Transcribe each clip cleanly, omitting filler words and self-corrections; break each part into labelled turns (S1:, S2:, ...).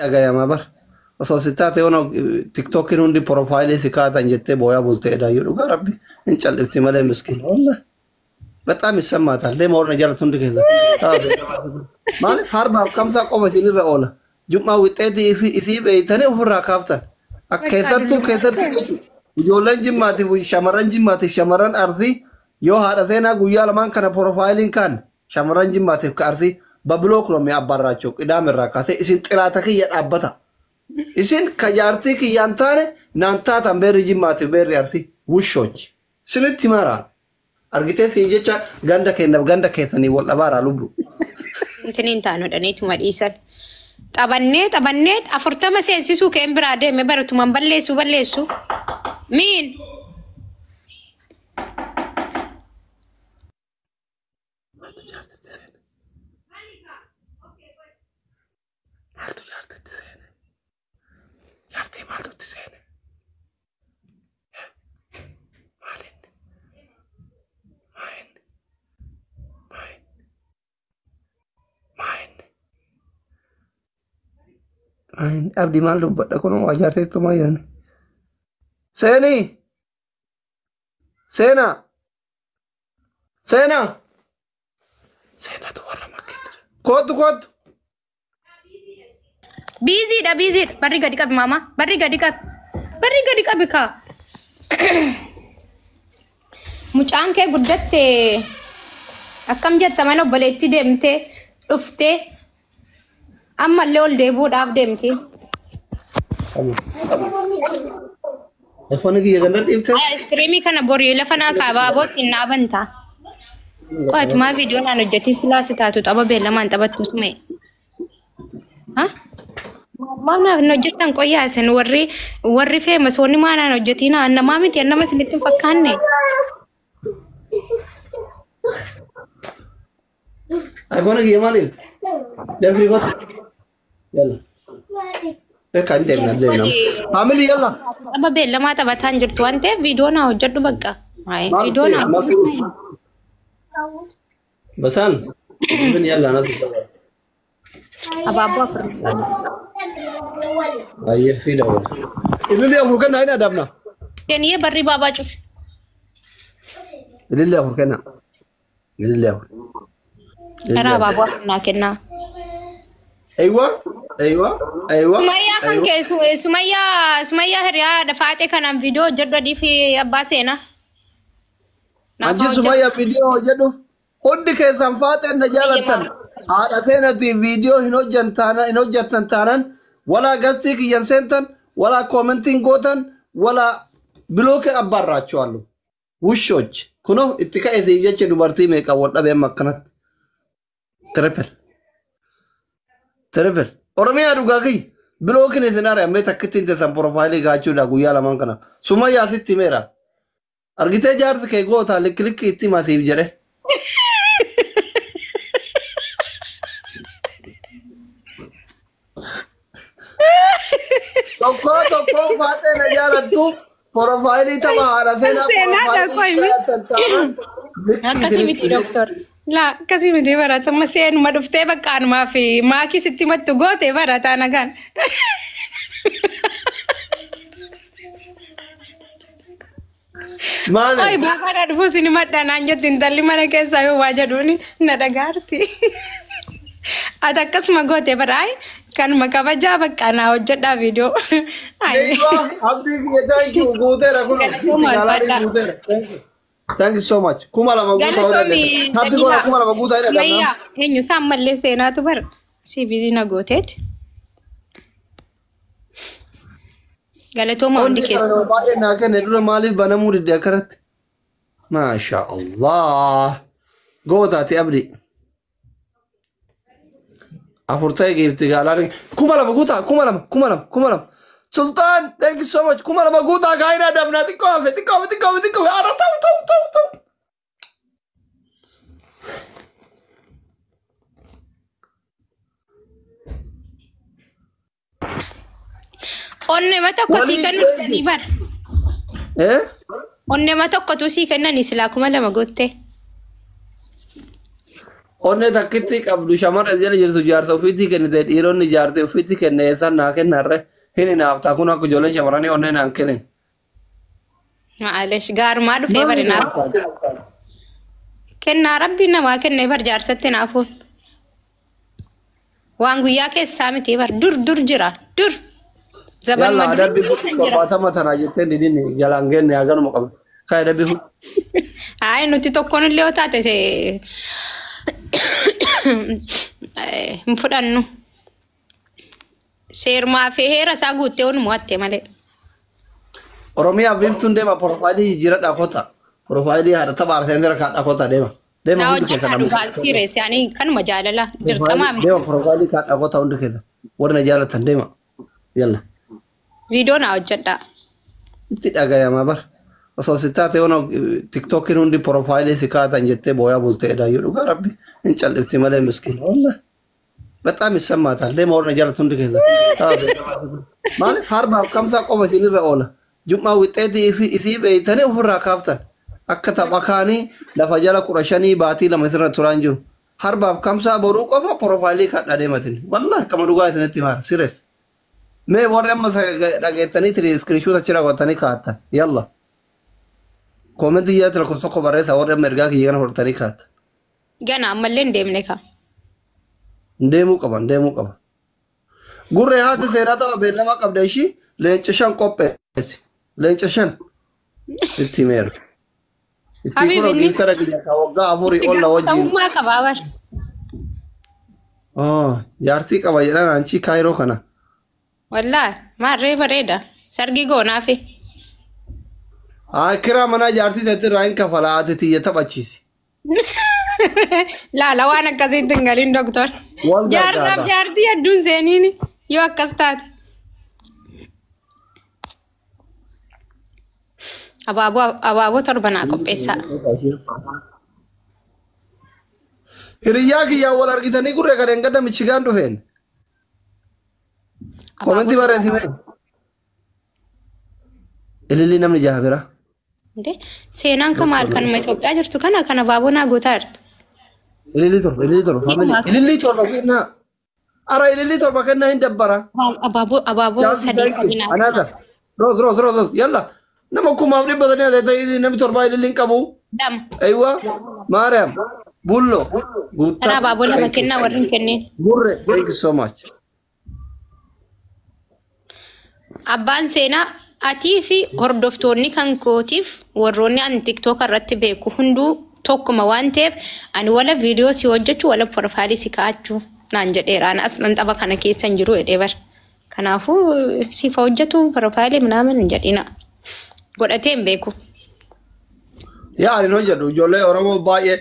S1: Dhagayama bar. Osoo si taate yoona tiktookiin hundi profaayilii si kaatan jettee booyaa bultee edaayyuu dhugaa rabbi hin callifti malee miskiin. Wallah. በጣም ይሰማታል። Deema warra jalatti hundi keessa. Maaliif harbaaf kamsaa qofa isinirra oola. Jum'aa wixxeetii isii beeytanii ofirraa kaaftan. Keessattuu keessattuu jechuudha. Ijoolleen jimmaatiif shamarran jimmaatiif shamarran arsii yoo haadha seenaa guyyaa lamaan kana profaayiliin kaan shamarran jimmaatiif ka arsii babiloo kunoomee abbaarraachoo qidaamirraa kaasee isin xiraata kiyya dhaabbata. Isin ka jaartii kiyyaan taane naan taatan beerri jimmaatiif beerri arsii wushoochi. Isinitti maraan. Argitee siin jecha ganda keenyaaf ganda keessanii wal dhabaaraa lubbu.
S2: Intiniin taanu dhaniituma dhiisan. Taphannee taphannee 40 seensisuu keen biraa deeme baratuman balleessu balleessu. Miin.
S1: Maaltu jaartitti seene? Maaltu jaartitti seene? Jaartii maaltu itti seene? Maal inni? Maa inni? Maa inni? Maa inni? Maa inni? Abdii maal dubbadha kun waa jaarteettu maa jedhani? Seenii! Seenaa! Seenaa! Seenatu warra makkeetti jira. Kootu kootu!
S2: Biiziidha biiziidha. Barri gadi qabi maama. Barri gadi qabi. Barri gadi qabi kaa. Mucaan kee guddatte akkam jetta mana obboleetti deemtee dhuftee ammallee ol deebi'uudhaaf deemti.
S1: Ifoonni kiyya ganda dhiifte?
S2: Iskiriimii kana borii lafa naa kaabaa bootti naa bantaa. Qo'atumaa viidiyoo naan hojjetin silaa si taatu tapha beellamaan taphattu sume. Maal naaf hin hojjettan qoyyaa isin warri warri feemasoonni maa naan hojjetiin namaa miti nama isinitti hin fakkaanne.
S1: iPhone kiyya maal dhiifte? Dafii kootu. Yalla. Beekaa hin deemna deemna. Faamilii yalla.
S2: Tapha beellamaa taphataan jirtu waan ta'eef viidiyoo naa hojjedhu bakka. Viidiyoo naa
S1: Basaan. Bin yalla natu.
S2: Abaaboo afur.
S1: Baay'ee fiida wal. Ililli afur kennaa hin adabna.
S2: Kenniyee barri baabaa cufe.
S1: Ililli afur kennaa. Ililli afur.
S2: Karaa abaaboo afur naa kennaa.
S1: Aywa, aywa, aywa.
S2: Sumayyaa kan kee Sumayyaa Sumayyaa hiriyaa dafaaxee kanaan viidiyoo hojjedhu adii fi abbaa seenaa.
S1: Anchi Sumayyaa viidiyoo hojjedhuuf hundi keessan faaxeen na jaalattan. Haadha seenatii viidiyoo hin hojjettan taanaan walaa gastii kiyyan seentan walaa koomentiin gootan walaa bilookii abbaarraachuwallu. Wushooch kunoo itti ka'eetiif jecha dubartii meeqa wal dhabee amma akkanatti. Triple. Triple. Oromiyaa dhugaa kiyya. Bilookiin isin ari'amee takkittiin teessan profaayilii gaachuudha guyyaa lamaan kana. Sumayyaa sitti himeera. Argitee jaarsi kee gootaa likki likki itti himatiif jedhe. Tokkoo tokkoon faaxee na jaalattu profaayilii tapha haadha seenaa profaayilii kaa'atan taanaan likki
S2: Akkasii miti doktor. Laa akkasii miti baratama seenuma dhuftee bakka anumaa fi maakii sitti mattu goote barataa nagaan.
S1: Maali?
S2: Oi baafadha dhufuus ni madda naan jetti intalli mana keessaa yoo waa jedhuuni na dhagaarti. Ati akkasuma goote baraay kanuma kabajaa bakka naa hojjedhaa viidiyoo.
S1: Eeywa abdii kiyya thank you guuteera kun
S2: Galatooma
S1: galaanii
S2: ulfaadhaa.
S1: guuteera. Thank you. Thank you so much. 2000 guutaa
S2: Galatoomi
S1: hojjedhe. Tabbi gola
S2: Jamilaa.
S1: 2000 guutaa hidha qabna.
S2: Sumayyaa eenyu isaan mallee seenaatu bara si bizii na gooteeti. Galatooma hundi
S1: Hundi
S2: keessa.
S1: kana nama baay'ee naa kenne dura maaliif banamuu didde akkanatti? Maasha Allah. Gootaati abdii. Afur ta'e giifti gaalaan 2000 guutaa 2000 2000 2000. Sultaan thank you so much 2000 guutaa gaayinaa dabnaa xiqqoo hafe xiqqoo hafe xiqqoo hafe xiqqoo hafe ara ta'u ta'u ta'u ta'u.
S2: Onnema tokko sii
S1: Walii
S2: kennu
S1: thank you.
S2: didanii bara.
S1: Eh?
S2: Onnema tokkotu sii kennanii silaa 2000 gootte.
S1: Onnee takkitti qabdu shamarra jala jirtu jaarsa ofiitti kennite dhiironni jaarsa ofiitti kenne eessaan naa kennarre hin hinaaftaa kun akka ijoolleen shamarranii onnee naan kennin.
S2: Maalish gaarumaa dhufee bari naaf. Kennaa rabbiin namaa kennee bar jaarsatti naafuun. Waan guyyaa keessaa miti bar dur dur jira dur. Zabanuma
S1: Yalla
S2: durii
S1: adabbi
S2: san jira.
S1: 70 tanaa jettee didin jalaan genne haganuma qabdu. Kai adabbi fudhu.
S2: Ayi nuti tokkoon illee yoo taate hin fudhannu. Seerumaa fi heera isaa guuttee onu mo'atte malee.
S1: Oromiyaa biiftuun deema profaayilii jijjiiradhaa kota. Profaayilii haadha tapha arseen kaadhaa kota deema. Deema
S2: Na
S1: hundi keessa
S2: hojjetaa
S1: namni.
S2: dhugaa siireessi ani kanuma jaalala dirqamaa miti.
S1: Deema profaayilii kaadhaa kota hundi keessa. Warra na jaalatan deema. Yalla.
S2: Viidiyoo naa hojjedhaa.
S1: Itti dhagayamaa bara. Osoo si taate yoona tiktookiin hundi profaayilii si kaatan jettee booyaa bultee daayyoo dhugaa rabbi hin callifti malee miskiin. Wallah. በጣም ይሰማታል። Deema warra jaalatu hundi keessa. Maaliif harbaaf kamsaa qofa isinirra oola. Jum'aa wixxeetii isii beeytanii ofirraa kaaftan. Akka tapha kaanii lafa jala 15 baatii 2 isirra turaan jiru. Harbaaf kamsaa boruu qofa profaayilii kadhaa deematin. Wallahi akkama dhugaa isinitti himaara. Sires. Mee warri amma dhageettanii tiri iskiriishuuta achirra godhatanii kaa'attan. Yalla. Koomentii jalatti lakkoofsa tokko barreessa warri amma ergaa kiyya kana fudhatanii kaa'attan.
S2: Gana ammallee hin deemne kaa.
S1: Deemuu qaban deemuu qaban. Gurree haati seenaa tapha beellama qabda ishii leenca 5 qopheessi. Leenca 5 itti himeera. Itti
S2: Habibi
S1: kun
S2: inni
S1: giiftara kiyya ka waggaa 4
S2: itti
S1: ol na wajjin.
S2: gaafatamummaa qabaa bar.
S1: Oh, jaartii qaba jedhan anchi kaayiroo kana.
S2: Wallaahi maarree bareeda. Sargii goonaafi.
S1: Haa kiraa manaa jaartii teetti irraa hin kafala ati tiyya taphachiisi.
S2: Laala waan akkasiitti hin galin doktor.
S1: Wal
S2: Jaarsaaf
S1: gargaara.
S2: jaartii hedduun seeniini yoo akkas taate. Abaaboo abaaboo 7 naa qopheessaa.
S1: Hiriyyaa kiyyaan wal argitanii gurree kan hin gadda Michigaan dhufeen.
S2: Abaaboo
S1: Koomentii barreessi mee. Ililli namni jaha bira.
S2: Inde seenaan kan maal kanuma Itoophiyaa jirtu kana kan abaaboo naa gootaa jirtu.
S1: Ililli 7 ililli 7 faamilii. Ililli 7 kennaa. Ara ililli 7 kennaa hin dabbara.
S2: Abaaboo abaaboo
S1: Chelsea,
S2: 3
S1: thank you.
S2: qabinaa.
S1: Another. Rose, Rose, Rose, Rose. Yalla. Nama 3,300 adeeta namni 7 ililli hin qabu.
S2: 2.
S1: Aywa. Maariyaam. Bullo.
S2: Kana
S1: Guuttaa.
S2: abaaboo 2
S1: Thank you.
S2: kennaa warri hin kennin.
S1: Gurre. Thank you so much.
S2: Abbaan seenaa atii fi hordoftoonni kan kootiif warroonni ani tiktook irratti beeku hunduu tokkuma waan ta'eef ani wala viidiyoo si hojjechuu wala profaayilii si kaa'achuu naan jedheera. Ani as nan tapha kana keessa hin jiru jedhee bara. Kanaafuu siif hojjetu profaayilii minaamin hin jedhina. Godhatee hin beeku.
S1: Yaa ani hin hojjedhu ijoollee Oromoo baay'ee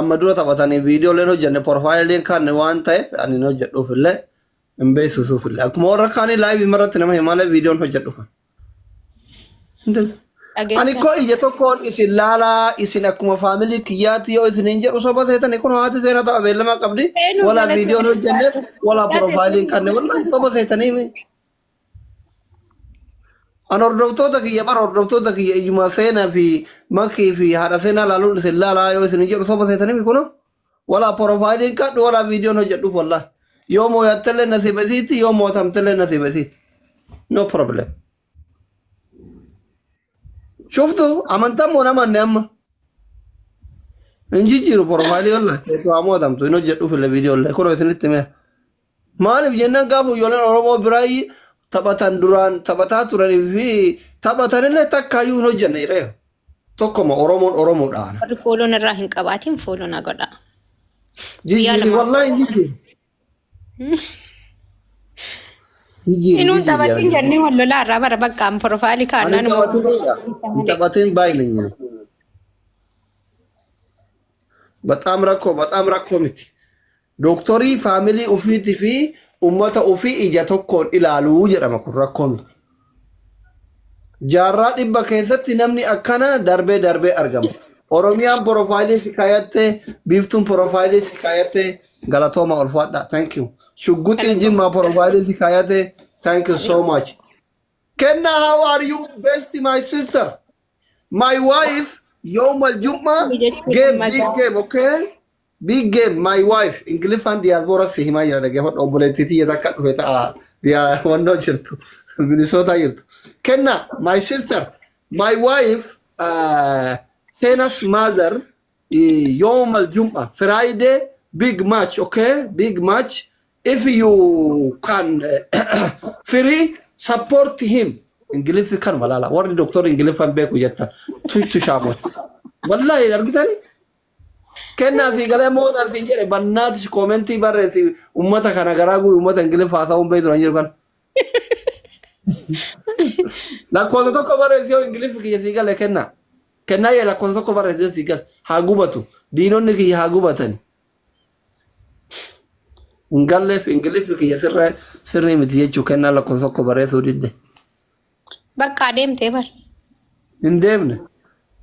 S1: amma dura taphatanii viidiyooleen hojjenne profaayiliin kan waan ta'eef ani hin hojjedhuuf illee hin beeksisuuf illee akkuma warra kaanii laayivii irratti nama himalee viidiyoon hojjedhuuf. Ani
S2: Dhageessa.
S1: koo ija tokkoon isin laalaa isin akkuma faamilii kiyyaatti yoo isin hin jedhu soba seetanii kun haati seenaa tapha beellamaa qabdi
S2: Seenuu
S1: walaa
S2: galata.
S1: viidiyoon hojjenneef walaa profaayiliin kanne wallaahi soba seetanii mi. An hordoftoota kiyya bara hordoftoota kiyya ijuma seenaa fi makii fi haadha seenaa laaluun isin laalaa yoo isin hin jedhu soba seetanii mi kuno walaa profaayiliin kadhu walaa viidiyoon hojjedhuuf wallaahi yoo mooyattellee nasiiba isiitti yoo mootamtellee nasiiba isiitti no problem. Shuftu amantaa moo namanne amma hin jijjiiru profaayilii wallaahi feetu haa mootamtu hin hojjedhuuf illee viidiyoo illee kunoo isinitti meera. Maaliif jennaan gaafa ijoolleen Oromoo biraa taphatan duraan taphataa turanii fi taphatanillee takkaayyuu hin hojjenne jedhee tokkoma Oromoon Oromoodhaan.
S2: Warri fooloon irraa hin qabaatin fooloo na godha. Guyyaa
S1: Jijjiiri
S2: 2.
S1: wallaahi hin jijjiiru. Jijjiiri
S2: Inuun
S1: jijjiiri
S2: taphatin
S1: jedhanii.
S2: jennee wal lolaa irraa bara bakka profaayilii
S1: Ani
S2: kaannaan
S1: taphatiniidha. Hin taphatin baay'ina hin በጣም rakkoo በጣም rakkoo miti. Dooktorii faamilii ofiitii fi uummata ofii ija tokkoon ilaaluu jedhama kun rakkoo miti. Jaarraa 100 keessatti namni akkana darbee darbee argama. Oromiyaan profaayilii si kaayattee, biiftuun profaayilii si kaayattee, galatooma ulfaadha. Thank you. Shugguxiin jimmaa profaayilii si kaayattee, thank you so much. Kenna, how are you? Best my sister. My wife, Yom al Jumma, game, big game, okay? Big game, my wife. Ingiliffaan diyaaspoora si himaa jira, dhaggeeffadhu. Obboleettii tiyya takka dhufe ta'a wannoo jirtu, Minnesota jirtu. Kenna, my sister, my wife, Seena's mother, يوم الجمعة Friday, big match, okay? Big match. If you can free support him. Ingiliffi kan walaala. Warri doktor Ingiliffaan beeku jettan. Tuytu shaamot. Wallahi argitanii? Kennaa fi galee moodhaan siin jedhe bannaatis koomentii barreessi, ummata kana garaa guyu, ummata Ingiliffaa ta'uun beektu nan jedhu kana. Lakkoofsa tokko barreessi yoo Ingiliffi kiyya sii gale, kennaa. Kennaa yee, lakkoofsa tokko barreessi yoo sii gale, haa gubatu. Diinonni kiyya haa gubatani. Hin galleef Ingiliffi kiyya sirra sirrii miti jechuu, kennaa lakkoofsa tokko barreessuu didde.
S2: Bakka adeemtee bar.
S1: Hin deemne.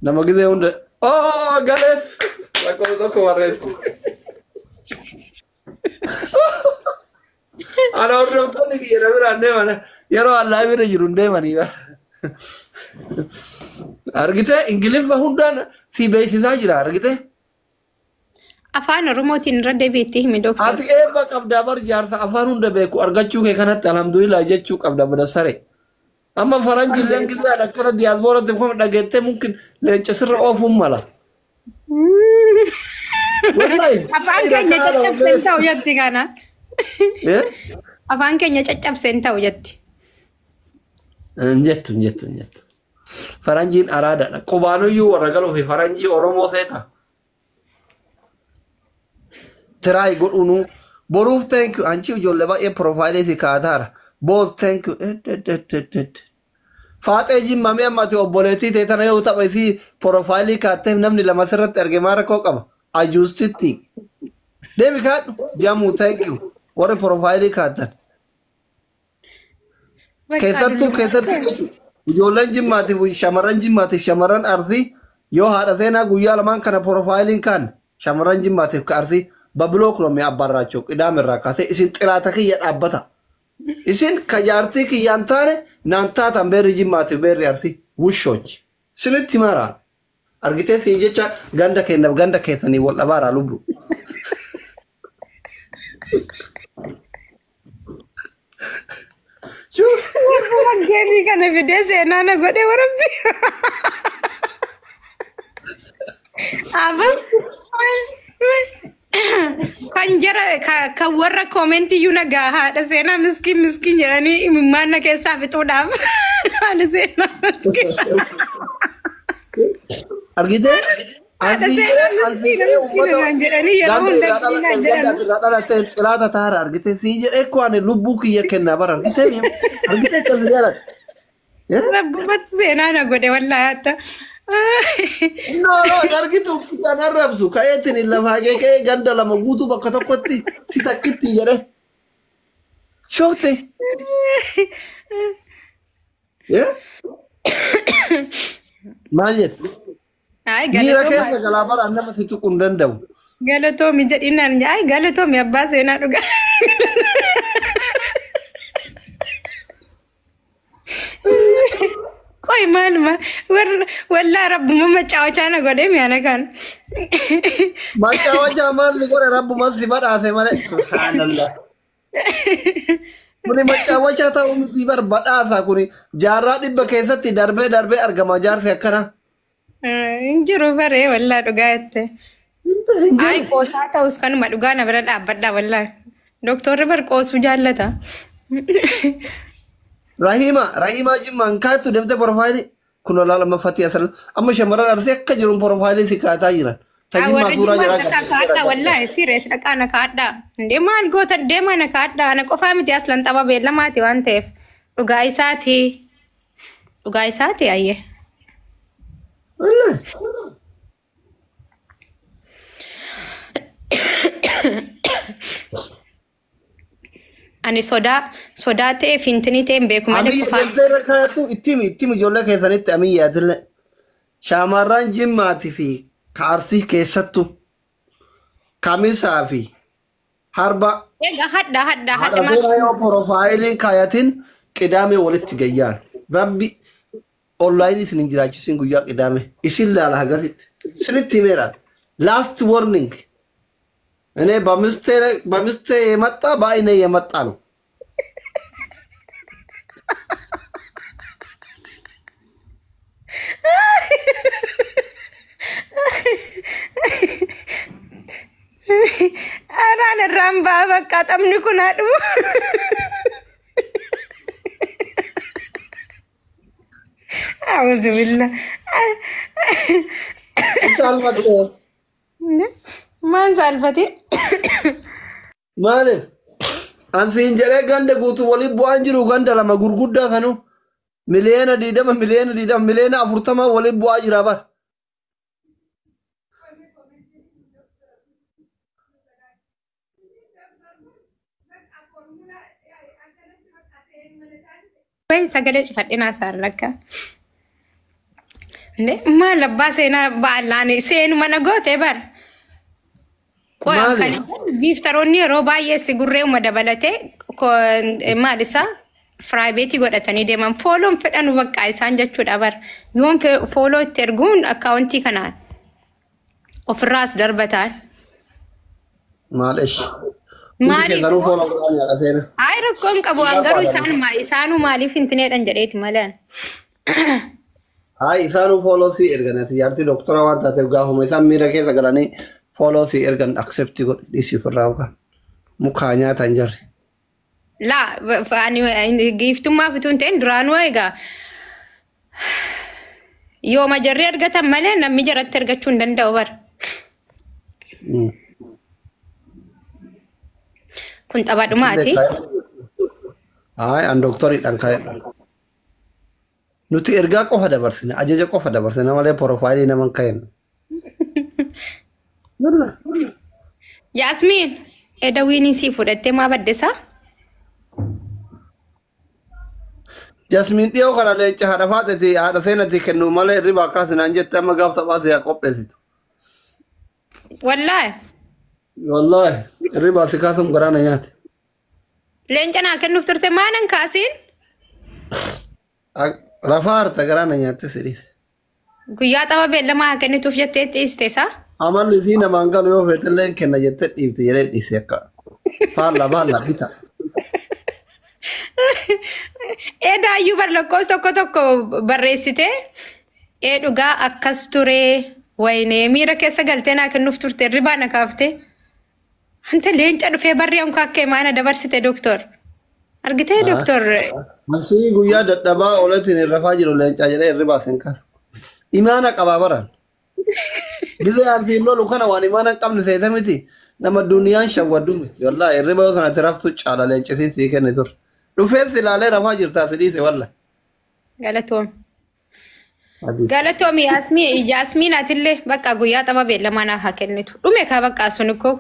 S1: Nama gizee hunda. Oo, galeef lakkoofsa tokko barreessu. Ana hordoftoonni kiyya na biraan deeman, yeroo allaa bira jiru hin deemanii bara. Argitee, Ingiliffa hundaan si beeksisaa jira, argitee?
S2: Afaan Oromootiin irra deebiitti himi, dooktar.
S1: Ati eebba qabdaa bar, jaarsa afaan hunda beeku argachuu kee kanatti alhamdulillah jechuu qabda bada sare. Amma faranjilleen gizaan akkana diyaaspooratti kuma dhageettee mumkin leenca sirra oofuun mala. Wallahi.
S2: Afaan keenya caccabseen ta'u jetti kana.
S1: Eh?
S2: Afaan keenya caccabseen ta'u jetti.
S1: Hin jettu, hin jettu, hin jettu. Faranjiin araadaadha. Qubaanuyyuu warra galuu fi faranjii Oromoo seeta. Try godhunu. Boruuf thank you. Anchi ijoollee baay'ee profile si kaataara. Both thank you. Et, et, et, et. Faaxee jimmamee amma ati obboleettii ta'e tana yoo tapha isii profile kaatteef namni lama sirratti arge maal rakkoo qaba? Ajuustitti. Deemi kaadhu. Jamuu, thank you. Warri profile kaattan. Keessattuu jechuudha. Ijoolleen jimmaatiif, shamarran jimmaatiif, shamarran Arsii yoo haadha seenaa guyyaa lamaan kana profileiin kaan, shamarran jimmaatiif ka Arsii babiloo kunoomee abbaarraachoo qidaame irraa kaasee isin xiraata kiyya dhaabbata. Isin ka jaartii kiyyaan taane naan taatan, beerri jimmaatiif beerri Arsii wushoochi. Isinitti maraa. Argitee, siin jecha ganda kennaaf ganda keessanii wal dhabaaraa lubbu.
S2: Warra kana fidee seenaa na godhe warabbi. Aba kan jara kan warra koomentii iyyuu nagaa haadha seenaa miskiin miskiin jedhanii imimmaan na keessaa fixuudhaaf, haadha seenaa miskiin.
S1: Argitee?
S2: Haadha seenaa miskiina miskiina naan jedhanii yeroo hunda miskiinaan jedhan.
S1: Irraa dhalattee xilaata taara, argitee, sii jedhee kwaan lubbuu kiyya kennaa bara, argitee, argitee, akkasii jaalladha.
S2: Rabbumatti seenaa na godhe wallaahi adda.
S1: No, no, argitu kan arrabsu ka'eetiin lafaa ka'ee ganda lama guutuu bakka tokkotti si takkitti jedhe. Shofte. Maal jette?
S2: Ay,
S1: Miira
S2: galatooma.
S1: keessa galaa bara, nama si tuquu hin danda'u.
S2: Galatoomi jedhinaan, ay galatoomi abbaa seenaa dhugaa. Qoy, maaluma warra wallaa rabbuma macaawachaa na godhee mi'aana kan.
S1: Macaawachaa maal si godhe? Rabbuma si badhaase malee. Subhaanallah. Kuni macaawachaa ta'uu miti bar, badhaasa kuni jaarraa 100 keessatti darbee darbee argama jaarsi akkana.
S2: Hin jiru baree, wallaa dhugaa jette. Ay, qoosaa ta'us kanuma dhugaa na bira dhaabbadha wallaa. Doktorri bar qoosuu jaallata.
S1: Rahima, Rahima Jimmaan kaattu deemtee profile kun olaa lammaffatti asal amma shamarran Arsii akka jiruun profile si kaataa jiran. Tajimmaa
S2: Warri
S1: suuraa
S2: jimmaa
S1: jiraa
S2: dhaqaa kaadhaa, wallaahi sirees dhaqaa na kaadhaa. Indee maal gootan, deemaa na kaadhaa, ana qofaa miti, aslan tapha beellamaati waan ta'eef. Dhugaa isaati. Dhugaa isaati ayyee.
S1: Wallaahi.
S2: Ani sodaa ta'ee fintinii ta'e hin beeku malee
S1: Amiyya
S2: qofaa.
S1: deemtee irra kaayattu, ittimi ittimi ijoollee keessanitti amiyyaatillee. Shamarran Jimmaatii fi ka Arsii keessattu kamisaa fi harba
S2: Egaa hadha hadha hadha
S1: haadha
S2: maal
S1: seeraa yoo profile kaayatin qidaamee walitti gayyaan. Rabbi online isin hin jiraachisin guyyaa qidaame. Isin laala hagasitti. Isinitti himeera. Last warning. እኔ በሚስቴ የመጣ በአይኔ የመጣ ነው።
S2: Araan irraan ba'a bakka taphni kun haa dhumu. Auzubillah.
S1: Saalfatte.
S2: Maan saalfate?
S1: Maaliif? Ansiin jedhee ganda guutuu waliin bu'aan jiru ganda lama gurguddaa sanu 20 miliyoona 20 miliyoona 40 miliyoona waliin bu'aa jira bara.
S2: Wayi sagalee cufadhinaa isaan lakka. Maal abbaa seenaa ba'allaan seenu mana goote bara.
S1: Maali?
S2: Giiftaroonni yeroo baay'ee si gurreuma dabalatee maal isaa firaayibeetii godhatanii deeman fooloon fedhanu bakka isaan jechuudha bara. Yoon fooloo itti erguun akkaawuntii kanaan ofirraas darbataan.
S1: Maal ishi? Hundi
S2: Maaliif?
S1: keessanuu fooloo godhaa nyaata seena.
S2: Ayi rakkoon qabu waan garuu isaanuu maaliif hin tineedhan jedheeti malee.
S1: Hayi isaanuu fooloo si ergan ati jaartii doktora waan taateef gaafuma isaan miira keessa galanii fooloo si ergan accept godhi dhiisi ofirraa yookaan mukaa nyaatan jarri.
S2: Laa ani giiftummaa fituu hin ta'in duraanuu egaa yooma jarri argatan malee namni jaratti argachuu hin danda'u bara. Kun taphaadhumaati.
S1: Hayi an doktoriidhaan ka'edha. Nuti ergaa qofa dabarsine ajaja qofa dabarsine malee porofaayilii nama hin ka'en.
S2: Yaasmiin eda wiinii sii fudhattee maa baddesaa?
S1: Jasmiin dhiyoo kana leenca haadha faaxeeti haadha seenati kennu malee hirriba akkasinaan jette amma gaaf taphaas yaa qopheessitu.
S2: Wallaahi
S1: Wallaahi hirriba si kaasuun garaana nyaate.
S2: leenca naa kennuuf turte maanan kaasiin
S1: Rafaa harta garaana nyaatte sidhiis.
S2: guyyaa tapha beellamaa haa kennituuf jettee dhiiste isaa?
S1: Amalli isii namaan galu yoo feetellee hin kenna jettee dhiifte jedhee dhiise akka faalla baalla bita.
S2: Edaayyuu bar lakkoofsa tokko tokko barreessitee ee dhugaa akkas turee wayinee miira keessa galtee naa kennuuf turte hirribaa na kaaftee. Anta leenca dhufee barri ankaa akka maana dabarsite doktor. Argitee doktor
S1: Asii guyyaa dadhabaa ooletiin hin rafaa jiru leencaa jedhee hirribaa sin kaasu. Imaana qabaa baran. Gizee ansiin lolu kana waan imaana hin qabne seete miti. Nama duniyaan shawwaddu miti. Wallaahi hirriba yoo sanatti raftu caala leencisiin sii kenne ture. Dhufees ilaalee rafaa jirtaa si dhiise walla.
S2: galatoom. Galatoom Yaasmiin atillee bakka guyyaa tapha beellamaa naaf haa kennitu. Dhume kaa bakka sun ikkoo.